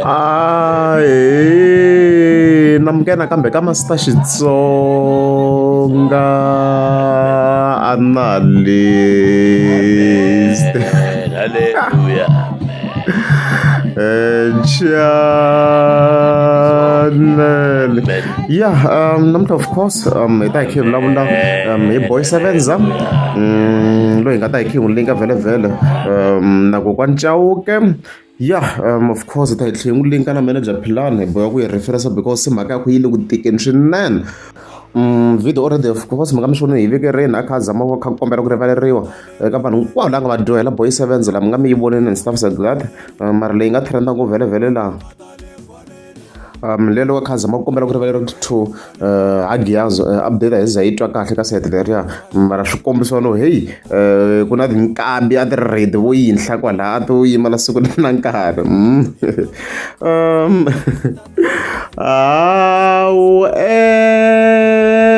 Ahee namukela nakambe ka Master Xitsonga Analyst. Hallelujah. Channel. Yeah, namuntlha of course hi ta hi kha hi vulavula hi Boy Sevenza loyi hi nga ta hi kha hi n'wi linka vhele vhele na kokwani Chauke. Ya of course hi ta hi tlhe hi n'wi linka na manager Philani hi boheka ku yi reference because se mhaka ya ku yi le ku tikeni swinene. Video already of course mi nga mi swi vonile hi veke rini a kha a zama ku kha ku kombela ku rivaleriwa eka vanhu hinkwavo lava nga va dyohela Boy Sevenza la mi nga mi yi vonile and stuff like that. Mara leyi nga trend ngopfu vhele vhele laha lelo kha zama ku kombela ku rivaleriwa to Hagiyazo update hi za yi twa kahle ka sayiti leriya mara swi kombisa no heyi ku na tinqambi a ti ri ready vo yinhla kwalaha a to yimela siku na nkarhi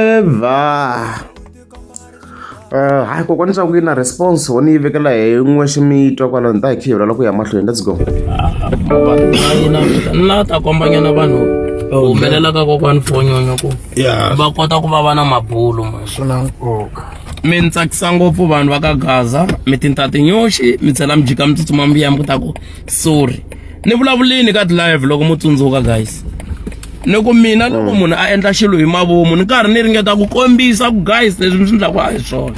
however Hayi kokwani swa ku yi na response wo ni yi vekela hi n'wexe mi twa kwalano ni ta hi khivula loko ya mahlweni let's go na ta kombanyana vanhu ku humelela ka kokwani fonyonyo ku va kota ku va va na mabulo swi na nkoka mi ni tsakisa ngopfu vanhu va ka gaza mi tinta tinyoxi mi tlhela mi jika mi tsutsuma mi vuya mi ku ta ku sorry ni vulavulini ka ti-live loko mo tsundzuka guys ni ku mina loko munhu a endla xilo hi mavomu ni karhi ni ringeta ku kombisa ku guys leswi mi swi endlaku a hi swona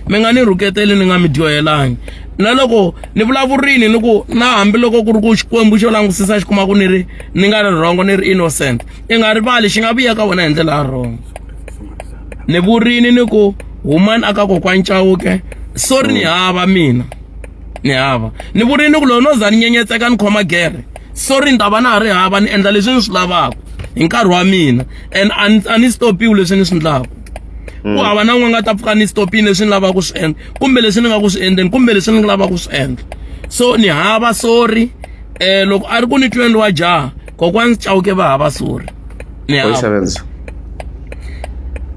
mi nga ni rhuketeli ni nga mi dyohelangi na loko ni vulavurini ni ku na hambiloko ku ri ku xikwembu xo langusisa xi kuma ku ni ri ni nga ri rhongo ni ri innocent i nga rivali xi nga vuya ka wena hi ndlela ya rhongo ni vurini ni ku humani aka kokwani Chauke sorry ni hava mina ni hava ni vurini ku loko no za ni nyenyetseka ni khoma gere sorry ni ta va na ha ri hava ni endla leswi ni swi lavaka hi nkarhi wa mina and a ni stopiwi leswi ni swi endlaka ku hava na un'we nga ta pfuka ni stopini leswi ni lavaka ku swi endla kumbe leswi ni nga ku swi endleni kumbe leswi ni lavaka ku swi endla so ni hava sorry eh loko a ri ku ni tweni wa jaha kokwani Chauke va hava sorry ni hava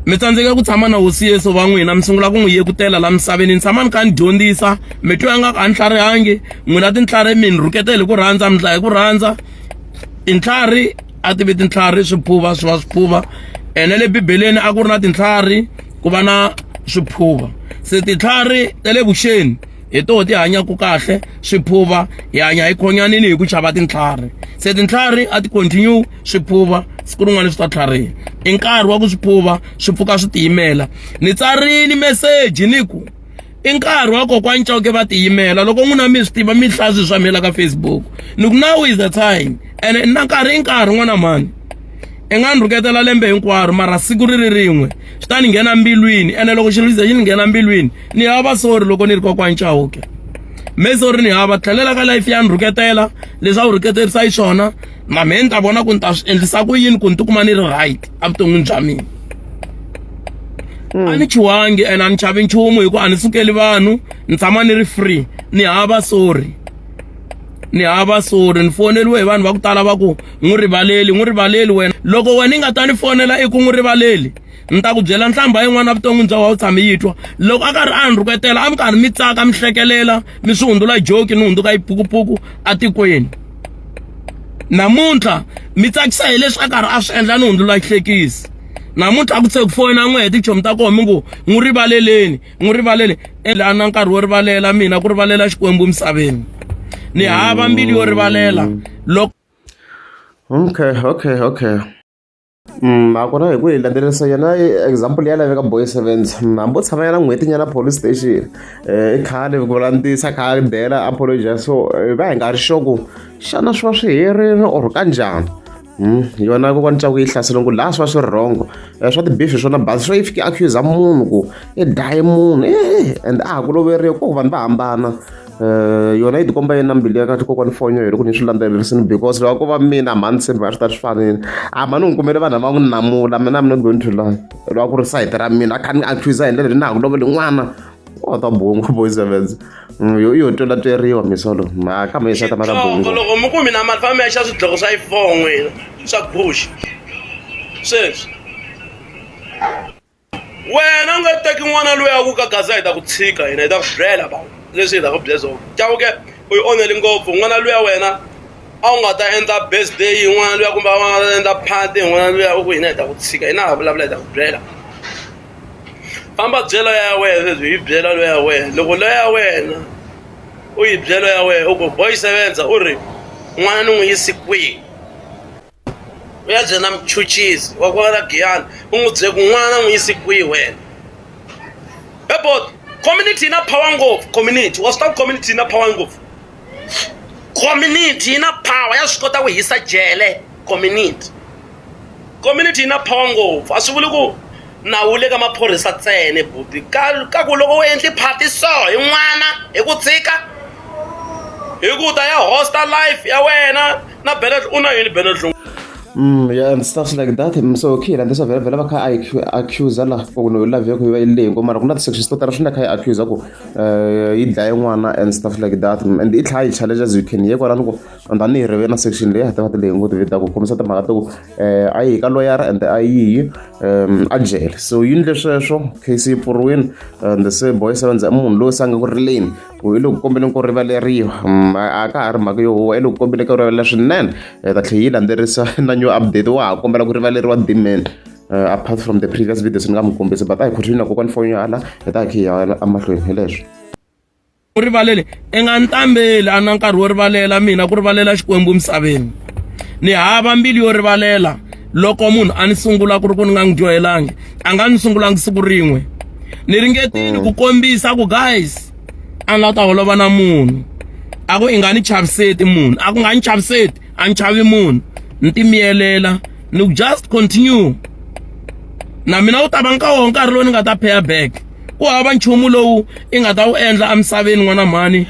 mi tsandzeka ku tshama na hosi Yesu va n'wina mi sungula ku n'wi yekutela la misaveni ni tshama ni kha ni dyondzisa mi twa nga a ni tlharihangi n'wina tintlhari mi ni rhuketela hi ku rhandza mi dlaya hi ku rhandza tintlhari a ti vi tintlhari swiphuva swi va swiphuva ene le bibeleni a ku ri na tintlhari ku va na swiphuva se tintlhari ta le vuxeni hi toho ti hanyaka kahle swiphuva hi hanya hi khonyanini hi ku chava tintlhari se tintlhari a ti continue swiphuva siku rin'wana swi ta tlhariha i nkarhi wa ku swiphuva swi pfuka swi tiyimela ni tsarini meseji ni ku i nkarhi wa kokwani Chauke va tiyimela loko n'wina mi swi tiva mi hlaya swilo swa mina ka Facebook ni ku now is the time ene na nkarhi i nkarhi n'wana mhani i nga ni rhuketela lembe hinkwaro mara siku ri ri rin'we swi ta ni nghena mbilwini ene loko xilo xi ze xi ni nghena mbilwini ni hava sorry loko ni ri kokwani Chauke me sorry ni hava tlhelela ka life ya ni rhuketela leswi a wu rhuketerisa yi swona na mehe ni ta vona ku ni ta swi endlisa ku yini ku ni tikuma ni ri right evuton'wini bya mina a ni chuhangi ene a ni chavi nchumu hi ku a ni sukeli vanhu ni tshama ni ri free ni hava sorry ni hava sorry ni foneliwe hi vanhu va ku tala va ku n'wi rivaleli n'wi rivaleli wena loko wena i nga ta ni fonela i ku n'wi rivaleli ni ta ku byela nhlamba yin'wana vuton'wini bya wena u tshame yi twa loko a karhi a ni rhuketela a mi karhi mi tsaka mi hlekelela mi swi hundzula joki ni hundzuka yiphukuphuku atikweni namuntlha mi tsakisa hi leswi a karhi a swi endla ni hundzula xihlekisi namuntlha ku tse ku foyina n'we hi tichomi ta kona mi ngo n'wi rivaleleni n'wi rivalele a na nkarhi wo rivalela mina ku rivalela xikwembu misaveni ni hava mbilu yo rivalela loko okay nakona hi ku hi landzelerisa yena example ya laveka boy sevens hambi o tshama yena n'hweti nyana police station i khale ku vula ntiyiso a kha a dela apologize so hi va hi nga ri sure ku xana swi va swi herile or ka njhani yona kokwani Chauke yi hlasele ku laha swi va swi ri wrong swa ti-beef swona bazi swo yi fike accuse munhu ku i dlaye munhu and a ha ku loveriwa ku vanhu va hambana yona yi tikomba yi na mbilu ya kahle kokwani fonyo hi loko ni swi landzelerisini because loko ko va mina mhani tshemba a swi ta swi fanile a mhani n'wi kumele vanhu va n'wi namula mina I'm not going to lie loko ku ri sayiti ra mina a kha ni accuse hi ndlela leyi na ha ku lovele n'wana wa ta bongo boy sevens yo yo twela tweriwa misolo ma ka mi ta mara bongo loko mi ku mina mali famba ya xa swidloko swa iphone n'wina swa gush sweswi wena u nga teki n'wana loyi a ku ka gaza hi ta ku tshika hina hi ta ku byela ba leswi hi ta ku byela swona Chauke u yi onheli ngopfu n'wana luya wena A wu nga ta endla birthday yin'wana luya kumbe a va nga ta endla party yin'wana luya u ku hina hi ta ku tshika hina ha vulavula hi ta ku byela. Famba byela ya wena sweswi hi byela loyi ya wena loko loyi ya wena u yi byela ya wena u ku boy sevenza u ri n'wana ni n'wi yisi kwihi u ya byela muchuchisi wa kwala Giyani u n'wi byela ku n'wana n'wi yisi kwihi wena he bot community yi na power ngopfu community wa swi tiva ku community yi na power ngopfu community yi na power ya swi kota ku hisa jele community community yi na power ngopfu a swi vuli ku nawu wu le ka maphorisa ntsena buti ka ka ku loko u endli party so hi n'wana hi ku tshika hi ku ta ya hosta life ya wena na Bernard u na yini Bernard Yeah, and stuff like that. So okay, landza vhela vhela va kha a accuse la ku no love ya ku yi leyi ngoma mara ku na ti-sections to tala swinene kha yi accuse ku yi dlaye n'wana and stuff like that and i tlhela yi challenge as you can ye kwalano ku and ni yi rivele na section leyi ha tiva leyi ngo ti ku kombisa timhaka ta ku a yi ka loyara and a yi a jele so yi ndle sweswo case yi pfuriwile and se boy sevens i munhu loyi se a nga ku rileni ku i le ku kombeleni ku rivaleriwa a ka ha ri mhaka yo huwa i le ku kombeleni ku rivalela swinene ta tlhela yi landzelerisa na new update wa ha kombela ku rivaleriwa dman apart from the previous videos ni nga mi kombisa but a hi continue na kokwani foni yo hala hi ta hi khe hi ya emahlweni hi leswo U rivalele i nga ni tambeli a na nkarhi wo rivalela mina ku rivalela xikwembu misaveni ni hava mbilu yo rivalela loko munhu a ni sungula ku ri ku ni nga n'wi dyohelangi a nga ni sungulangi siku rin'we ni ringetile ku kombisa ku guys a ni lava ta holova na munhu a ku i nga ni chaviseti munhu a ku nga ni chaviseti a ni chavi munhu ni timiyelela ni ku just continue na mina wu ta va nka woho nkarhi lowu ni nga ta pay back ku hava nchumu lowu i nga ta wu endla emisaveni n'wana mhani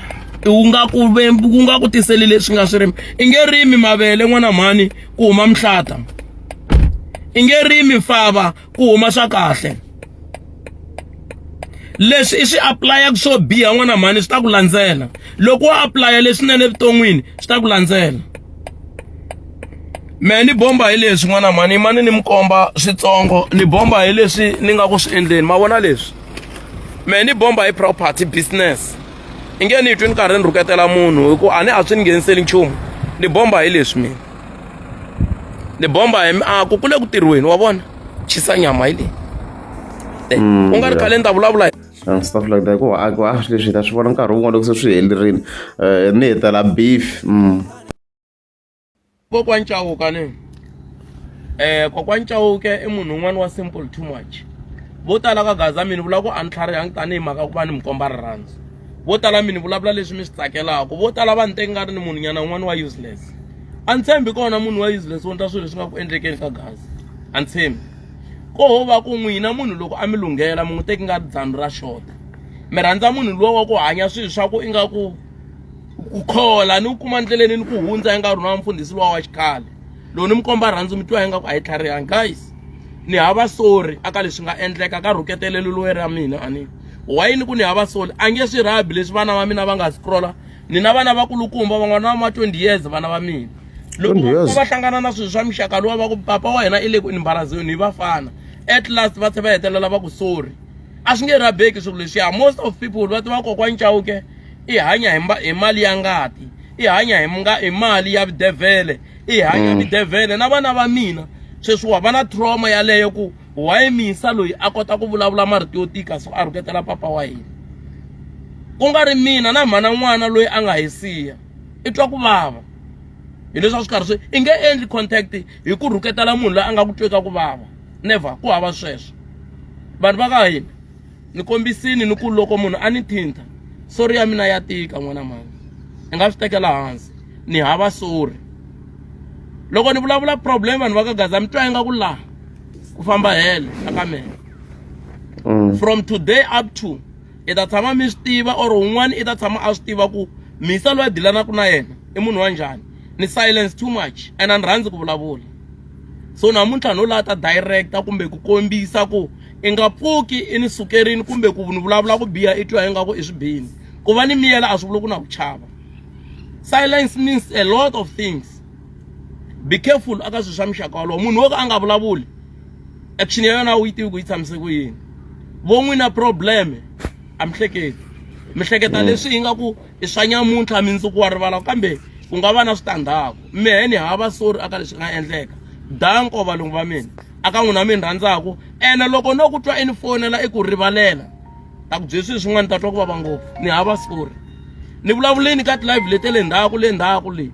wu nga ku wu nga ku tiseli leswi nga swi rimi i nge rimi mavele n'wana mhani ku huma mihlata i nge rimi fava ku huma swa kahle leswi i swi aplayaka swo biha n'wana mhani swi ta ku landzela loko wo aplaya leswinene evuton'wini swi ta ku landzela mehe ni bomba hi leswi n'wana mhani mani ni mi komba switsongo ni bomba hi leswi ni nga ku swi endleni ma vona leswi mehe ni bomba hi property business i nge ni twi ni karhi ni rhuketela munhu hi ku a ni a swi ni ngheniseli nchumu ni bomba hi leswi mina ni bomba hi miako ku le ku tirhiweni wa vona chisa nyama hi leyi ku nga ri khale ni ta vulavula and stuff like that ku a leswi hi ta swi vona nkarhi wun'wana loko se swi helerile ni hetela beef. Kokwani Chauke ni kokwani Chauke i munhu un'wana wa simple too much vo tala ka Gaza mi ni vula ku a ni tlharihangi tanihi mhaka ku va ni mi komba rirhandzu vo tala mi ni vulavula leswi mi swi tsakelaka vo tala va ni teki nga ri ni munhu nyana un'wana wa useless a ni tshembi kona munhu wa useless wo endla swilo leswi nga ku endlekeni ka Gaza a ni tshembi ko ho va ku n'wina munhu loko a mi lunghela mi n'wi teki nga ri dzanu ra xota mi rhandza munhu luwa wa ku hanya swilo swa ku ingaku ku khola ni ku kuma ndleleni ni ku hundza yi nga ri na mfundhisi luwa wa xikhale loko ni mi komba rhandzu mi twa ingaku a yi tlharihangi guys ni hava sorry aka leswi nga endleka ka rhuketelelo loyi ra mina a ni why ni ku ni hava sorry a nge swi rhabi leswi vana va mina va nga scrolla ni na vana vakulukumba van'wana va ma 20 years vana va mina loko va hlangana na swilo swa muxaka luwa va ku papa wa hina i le ku embarazweni hi vafana at last va tlhela va hetelela va ku sorry a swi nge rhabeki swilo leswiya most of people va tiva kokwani Chauke i hanya hi mali ya ngati i hanya hi nga hi mali ya videvhele i hanya videvhele na vana va mina sweswiwa va na trauma yaleyo ku why misa loyi a kota ku vulavula marito yo tika so a rhuketela papa wa hina ku nga ri mina na mhana n'wana loyi a nga hi siya i twa ku vava hi leswi a swi karhi swi i nge endli contact hi ku rhuketela munhu loyi a nga ku tweka ku vava never ku hava sweswo vanhu va ka hina ni kombisini ni ku loko munhu a ni thinta sori ya mina ya tika n'wana mhani i nga swi tekela hansi ni hava sori loko ni vulavula problem vanhu va ka gaza mi twa ingaku laha ku famba hele aka mina from today up to i ta tshama mi swi tiva or un'wana i ta tshama a swi tiva ku misa loyi a dilanaka na yena i munhu wa njhani ni silence too much and a ni rhandzi ku vulavula so namuntlha no lata director kumbe ku kombisa ku i nga pfuki i ni sukerini kumbe ku ni vulavula ku biha i twa ingaku i swi bini ku va ni miyela a swi vuli ku na ku chava silence means a lot of things be careful aka swilo swa muxaka wolowo munhu wo ka a nga vulavuli action ya yona a wu yi tivi ku yi tshamise ku yini vo n'wina problem a mi hleketi mi hleketa leswi ingaku i swa nyamuntlha mindzuku wa rivala kambe Ku nga va na switandzhaku. Mehe ni hava sorry aka leswi nga endleka. Danko valungu va mina. Aka n'wina mi ni rhandzaku. Ene loko no ku twa i ni fonela i ku rivalela. Ta ku byela swilo swin'wana ta twa ku vava ngopfu. Ni hava sorry. Ni vulavuleni ka ti-live leti le ndzhaku le ndzhaku le.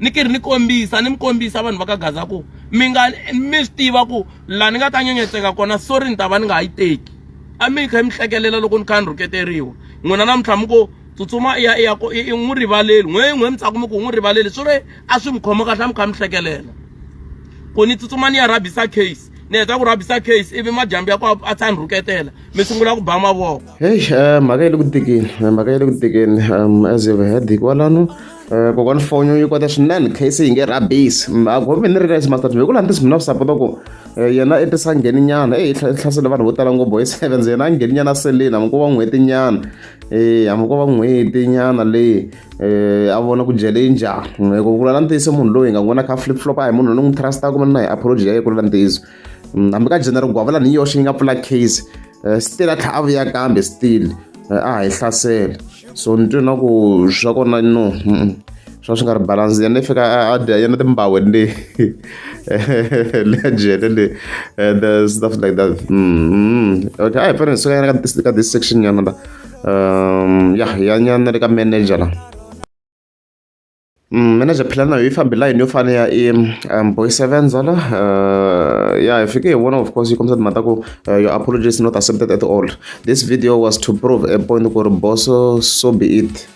Ni karhi ni kombisa ni mi kombisa vanhu va ka Gaza ku mi nga mi swi tiva ku laha ni nga ta nyenyetseka kona sorry ni ta va ni nga ha yi teki. A mi kha mi hlekelela loko ni kha ni rhuketeriwa. N'wina namuntlha mi ku tsutsuma i ya i ya ku i n'wi rivaleli n'we n'we mi tsaka mi ku n'wi rivaleli swi ri a swi mi khoma kahle a mi kha mi hlekelela ku ni tsutsuma ni ya rhabisa case ni heta ku rhabisa case ivi madyambu ya ku a tshani rhuketela mi sungula ku ba mavoko. Heyi mhaka yi le ku tikeni mhaka yi le ku tikeni as you've heard kwalano kokwani fonyo yi kota swinene case yi nge rhabisi a ku ni ri guys master hi ku landza mina swi sapota ku yena i tisa ngheni nyana eyi hlasele vanhu vo tala ngopfu hi sevens yena a ngheni nyana seleni hambi ko va n'hweti nyana. Eya hambi ko va n'hweti nyana leyi a vona ku jele yi njhani hi ku vula ntiyiso munhu loyi hi nga n'wi vona kha flip flop a hi munhu loyi ni n'wi trust-aka mina na hi apology ya yena ku vula ntiyiso hambi ka General Gwavula ni yoxe yi nga pfula case still a tlhela a vuya kambe still a ha yi hlasela so ni twe na ku swa kona no swa swi nga ri balance yena i fika a dya yena timbaweni leyi le jele le and stuff like that okay a hi fanele hi suka nyana ka this section nyana la ya ya nyana le ka manager la manager phela na yo yi fambe line yo fana ya i boy sevens la ya hi fike hi vona of course yi kombisa timhaka ta ku your apology is not accepted at all this video was to prove a point ku ri boso so be it.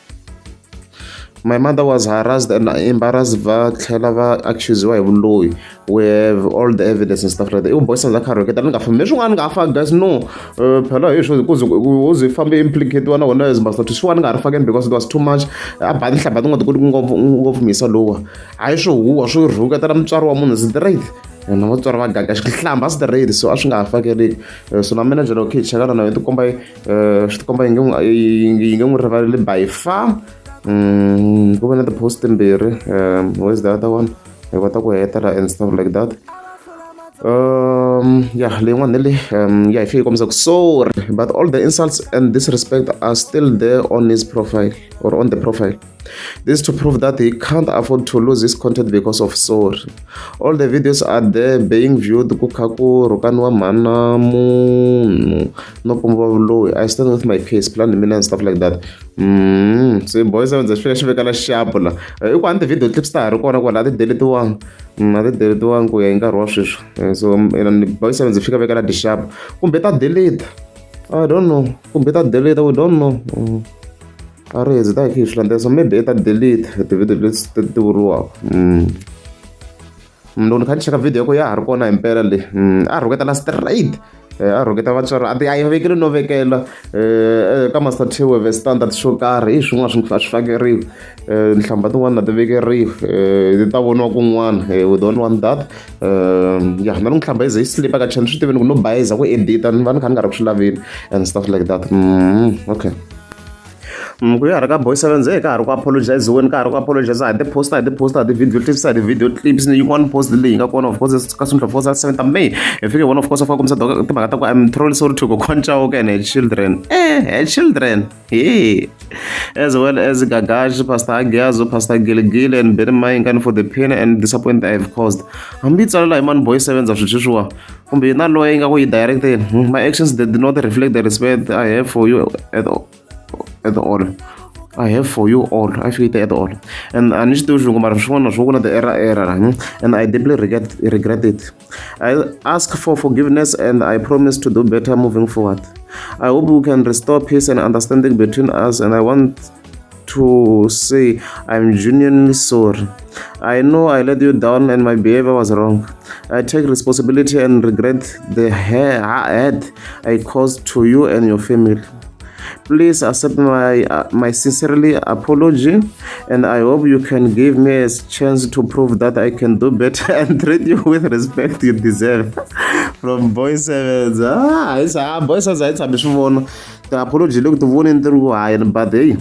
My mother was harassed and embarrassed va tlhela va accusiwa hi vuloyi. We have all the evidence and stuff like that. I boy Sanza kha rhuketa ni nga fambi swin'wana ni nga fa guys no. Phela hi swo ku ze ku ze fambe implicate wa na wona as master swin'wana ni nga ha ri fakeni because it was too much. A ba tinhlamba tin'wana ti ngopfu ngopfu mhisa lowa. Hayi swo huwa swo rhuketela mutswari wa munhu straight. Na vatswari va gaga xihlamba straight so a swi nga ha fakeleki. So na manager okay cheka na yona tikomba swi tikomba yi nge yi nge n'wi rivaleli by far ku ve na ti-post timbirhi where's the other one hi kota ku heta la and stuff like that yeah leyin'wana ni leyi ya hi fike yi kombisa ku sorry but all the insults and disrespect are still there on his profile or on the profile. This to prove that he can't afford to lose his content because of sorry. All the videos are there being viewed ku kha ku rhukaniwa mhana munhu no pumba vuloyi. I stand with my case, plan mina and stuff like that. Se boys ndza xi fika xi veka la xapu la. I ku a ni ti-video clips ta ha ri kona kwala a ti deletiwanga. A ti deletiwanga ku ya hi nkarhi wa sweswi. So boys ndzi fika veka la ti-sharp kumbe ta delete. I don't know. Kumbe ta delete, we don't know. A ri hezi ta hi kha hi swi landzela so maybe i ta delete ti-video leti ti vuriwaka loko ni kha ni cheka video ya ku ya ha ri kona hi mpela leyi a rhuketela straight a rhuketa vatswari a ti a yi vekeli no vekela ka Master T weve standard xo karhi hi swin'wana swi a swi fakeriwi nhlamba tin'wana na ti vekeriwi ti ta voniwa kun'wana we don't want that ya na loko nhlamba yi ze yi slip-a ka channel swi tiveni ku no bayiza ku edit-a ni va ni kha ni nga ri ku swi laveni and stuff like that okay. Ku ya ri ka boy sevens ka ha ri ku apologize-weni ka ha ri ku apologize hi ti-poster hi ti-poster hi ti-video clips hi ti-video clips ni yin'wana post leyi nga kona of course ka swindlo of course 7 ta May hi fike hi vona of course va kombisa timhaka ta ku I'm truly sorry to Kokwani Chauke and her children her children hey as well as Gagash, Pastor Agiazo, Pastor Giligili and Benny Mayengani for the pain and disappointment I have caused. Hambi yi tsalela hi mani boy sevens a swi sweswiwa kumbe na loyi yi nga ku yi directeni my actions did not reflect the respect I have for you at all. At all. I have for you all. I feel it at all. And a ni swi tivi xilungu mara swin'wana swo ku na ti-error error and I deeply regret it. I ask for forgiveness and I promise to do better moving forward. I hope we can restore peace and understanding between us and I want to say I'm genuinely sorry. I know I let you down and my behavior was wrong. I take responsibility and regret the hurt I caused to you and your family. Please accept my sincerely apology and I hope you can give me a chance to prove that I can do better and treat you with respect you deserve. From Boy Sevens. Ah, Boy Sevens a yi tshami swi vona. Ti-apology loko ti voneni ti ri ku hayeni but hey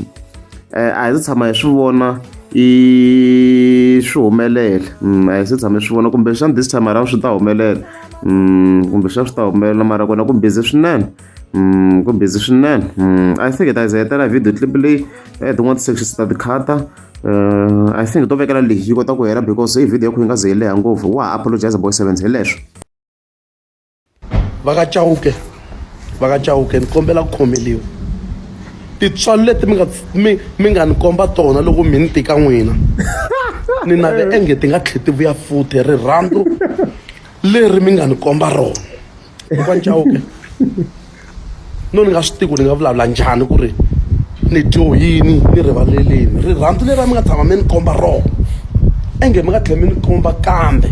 a hi se tshama hi swi vona i swi humelela a hi se tshama hi swi vona kumbexana this time around swi ta humelela kumbexana swi ta humelela mara kona ku busy swinene. Ku busy swinene. I think hi ta ze hetela video clip leyi tin'wana ti-sections ta ti khata. I think to vekela leyi yi kota ku hela because i video ya ku yi nga ze yi leha ngopfu. Wa ha apologize Boy Sevens hi leswo. Va ka Chauke, va ka Chauke ni kombela ku khomeliwa tintswalo leti mi nga mi mi nga ni komba tona loko mi ni tika n'wina ni nave enge ti nga tlhe ti vuya futhi rirhandzu leri mi nga ni komba rona. Kokwani Chauke no ni nga swi tivi ku ni nga vulavula njhani ku ri ni dyohini ni rivaleleni rirhandzu leri a mi nga tshama mi ni komba rona enge mi nga tlhela mi ni komba kambe.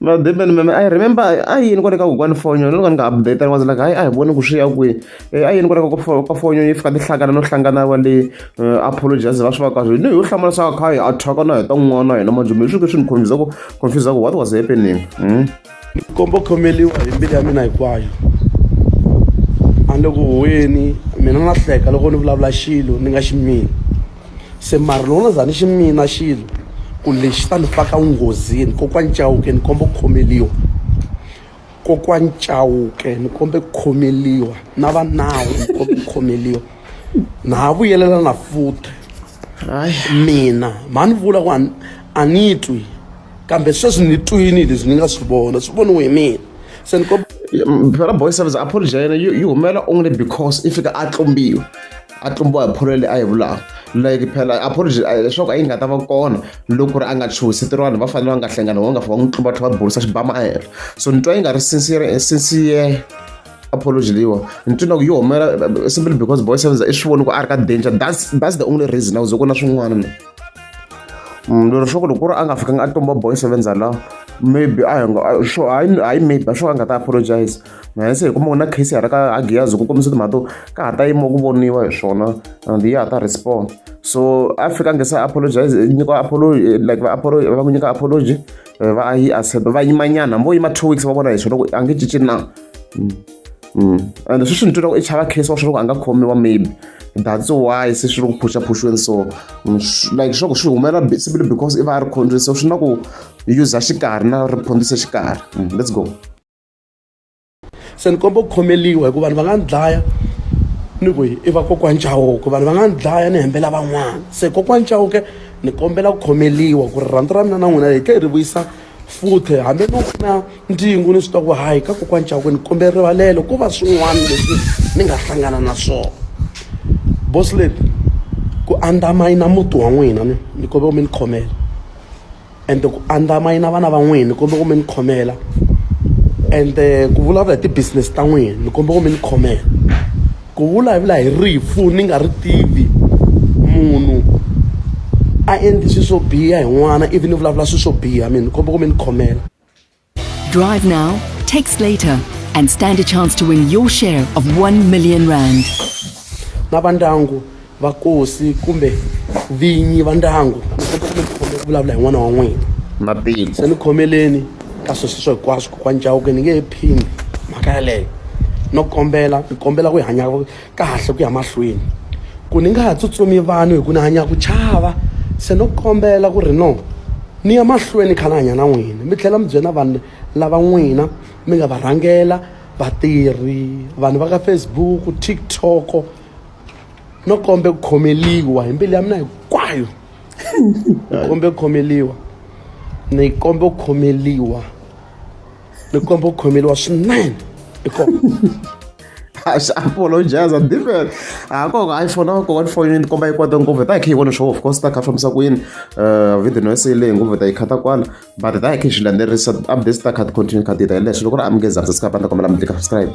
No, Durban meme I remember a yini kwale ka kokwani fonyo ni ka ni nga update was like hayi a hi voni ku swi ya kwihi a yini kwale ka fonyo yi fika ti hlangana no hlangana wa le apologize va swi va kahle ni yo hlamala swa kha hi attack na hi ta n'wana hina manje mi swi ke swi ni confuse ku confuse ku what was happening? Ni komba ku khomeliwa hi mbilu ya mina hinkwayo a ni le ku huweni mina na hleka loko ni vulavula xilo ni nga xi mina. Se mara loko no za ni xi mina xilo ku lexi ta ni faka nghozini kokwani Chauke ni komba ku khomeliwa kokwani Chauke ni kombe ku khomeliwa na va nawu ni kombe ku khomeliwa na ha vuyelela na futhi mina mhani ni vula ku a ni twi kambe sweswi ni twini leswi ni nga swi vona swi voniwe hi mina se ni komba. Phela Boy Service apology ya yena yi humela only because i fika a tlumbiwa. A tlumbiwa hi pholo leyi a yi vulaka like phela apology leswaku a yi nga ta va kona loko ku ri a nga chuhisi vanhu va fanele va nga hlangani va nga fika va n'wi tlumba tlhela va burisa xibama a hehla so ni twa yi nga ri sincere sincere apology leyiwa ni twi na ku yi humela simply because Boy Sevenza i swi voni ku a ri ka danger that's the only reason a ku ze ku na swin'wana ni lero swa ku loko ku ri a nga fikanga a tlumba Boy Sevenza la maybe a hi nga swo hayi hayi maybe a swo a nga ta apologize. Mehe se hi kuma ku na case ya ha ri ka a Giyani ku kombisa timhaka to ka ha ta yimiwa ku voniwa hi swona and ya ha ta respond so a fika a nge se apologize nyikiwa apology like va apology va n'wi nyika apology va yi accept va yimanyana hambi vo yima 2 weeks va vona hi swona ku a nge cinci na and sweswi ni twa ku i chava case wa swa loko a nga khomiwa maybe that's why se swi ri ku phusha-phushiweni so like swa ku swi humela simply because i va a ri khondzweni so swi na ku user xikarhi na ri phondzise xikarhi. Let's go. Se ni komba ku khomeliwa hikuva vanhu va nga ni dlaya ni ku i va kokwani Chauke vanhu va nga ni dlaya ni hembela van'wana se kokwani Chauke ni kombela ku khomeliwa ku rirhandzu ra mina na n'wina hi khe hi ri vuyisa futhi hambi no na ndzingo ni swi tiva ku hayi ka kokwani Chauke ni kombela rivalelo ko va swin'wana leswi ni nga hlangana na swona boss lady ku andamayina muti wa n'wina ni ni kombela ku mi ni khomela. Ende ku andamayina vana va n'wina ni kombela ku mi ni khomela ende ku vulavula hi ti-business ta n'wina ni kombela ku mi ni khomela ku vulavula hi rifu ni nga ri tivi munhu a endli swilo swo biha hi n'wana ivi ni vulavula swilo swo biha mina ni kombela ku mi ni khomela. Drive now, text later, and stand a chance to win your share of 1 million rand. Na va ndyangu va kosi kumbe vinyi va ndyangu ni kombela ku mi khomela ku vulavula hi n'wana wa n'wina Mapilo. Se ni khomeleni ka swilo sweswo hinkwaswo kokwani Chauke ni nge he phindi mhaka yaleyo no kombela ni kombela ku hi hanya kahle ku ya mahlweni ku ni nga ha tsutsumi vanhu hi ku ni hanya ku chava se no kombela ku ri no ni ya mahlweni kha ni hanya na n'wina mi tlhela mi byela vanhu lava n'wina mi nga va rhangela vatirhi vanhu va ka Facebook TikTok no kombe ku khomeliwa hi mbilu ya mina hinkwayo ni kombe ku khomeliwa ni kombe ku khomeliwa ni kombe ku khomeliwa swinene i kona. A swi apologize different a koko iPhone a koko phone yi komba yi kwate ngopfu ta hi kha yi vona swo of course ta kha fambisa ku yini video no se leyi ngopfu ta yi khata kwala but ta hi kha hi swi landzelerisa updates ta kha ti continue kha ti ta hi leswi loko ri amukeza subscribe a ni ta kombela mi tlika subscribe.